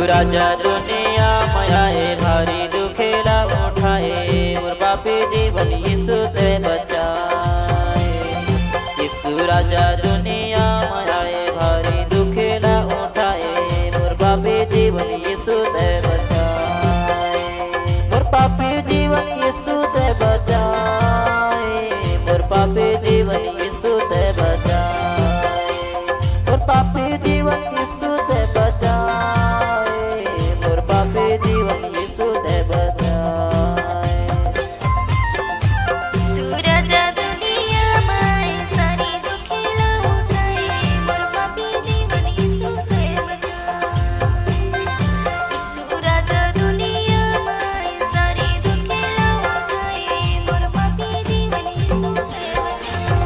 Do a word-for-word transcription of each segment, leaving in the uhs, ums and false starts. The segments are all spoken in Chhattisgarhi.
राजा दुनिया म आए, भारी दुखे ला उठाए, मोर पापी जीवन यीशु ते बचाए। यीशु राजा दुनिया म आए, भारी दुखे ला उठाए, मोर पापी जीवन यीशु ते बचाए। मोर पापी जीवन यीशु ते बचाए, मोर पापी जीवन यीशु ते बचाए, मोर पापी जीवन यीशु ते बचाए, मोर पापी जीवन यीशु ते बचाए। सूरज दुनिया माय सारी दुखेला उठाए, मोर पापी जीवन यीशु ते बचाए। सूरज दुनिया माय सारी दुखेला उठाए, मोर पापी जीवन यीशु ते बचाए।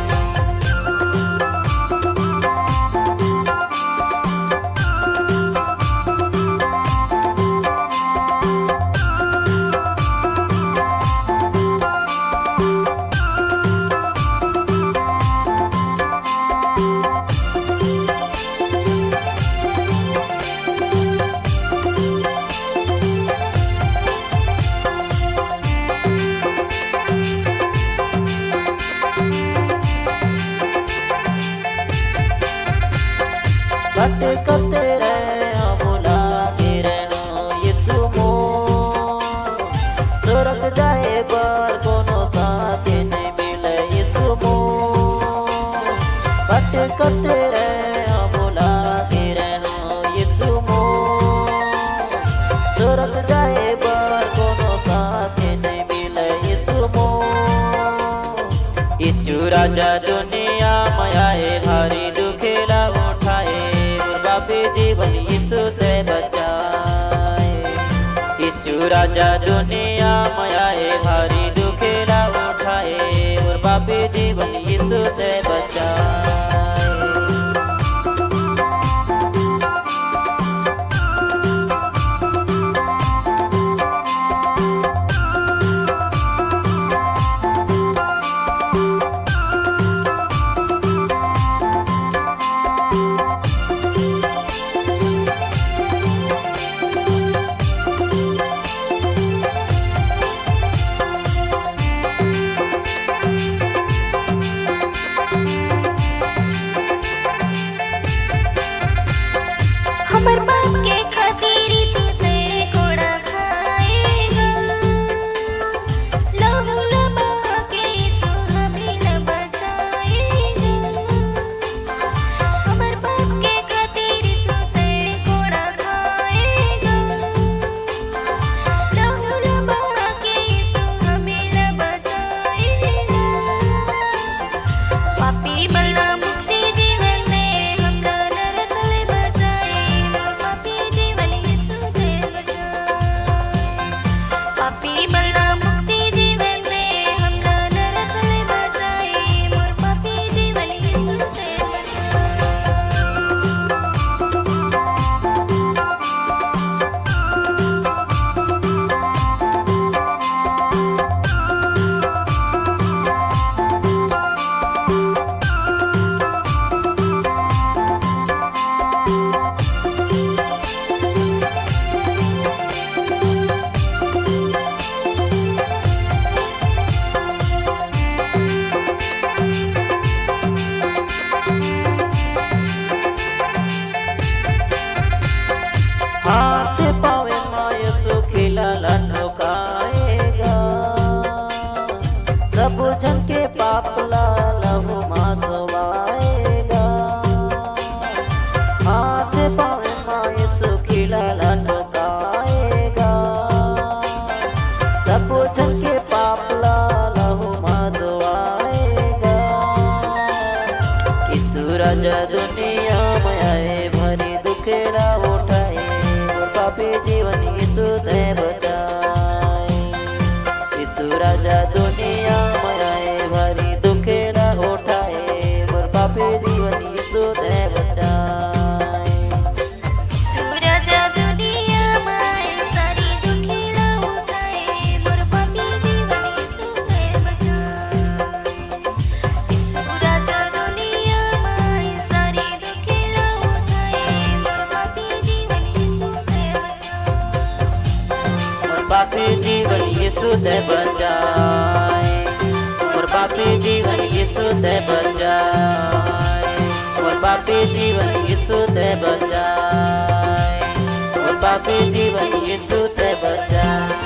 भटकते रहे, भुला गे रहे हो यीशु मोर। स्वर्ग जाए बर कोनो साथी नहीं मिले यीशु मोर। भटकते रहे, भुला गे रहे हो यीशु मोर। स्वर्ग जाए बर कोनो साथी नहीं मिले यीशु मोर। यीशु राजा दुनिया म आए, भारी दुखेला उठाए, मोर पापी जीवन यीशु ते बचाए। यीशु राजा दुनिया म आए, भारी दुखेला उठाए, मोर पापी जीवन यीशु ते बचाए। हमर पाप के खातिर यीशु से कोड़ा खाए गा। लहू ला बहा के यीशु हमें ला बचाए गा। हमर पाप के खातिर यीशु से कोड़ा खाए गा। लहू ला बहा के यीशु हमें ला बचाए गा। पापी मन ला मुक्ति जीवन दे, हमला नरक ले बचाए। मोर पापी जीवन यीशु दे बचाए। पापी मन ला मुक्ति जीवन दे, हमला नरक ले बचाए। मोर पापी जीवन यीशु दे बचाए। हाथ पावे माय सुखी लाला ठोकाएगा, सब झन के पाप ला लहू मा धोवाएगा। हाथ पावे माय सुखी लाला ठोकाएगा, सब झन के पाप ला लहू मा धोवाएगा। यीशु राजा दुनिया म आए, भारी दुखेला उठाए, मोर पापी जीवन यीशु ते बचाए। यीशु राजा दुनिया म आए, भारी दुखेला उठाए, मोर पापी जीवन यीशु ते बचाए। यीशु राजा दुनिया म आए, सारी दुखेला उठाए, मोर पापी जीवन यीशु ते बचाए। यीशु राजा दुनिया म आए, सारी दुखेला उठाए, मोर पापी जीवन यीशु ते बचाए। यीशु ते बचाए, मोर पापी जीवन यीशु ते बचाए, मोर पापी जीवन यीशु ते बचाए।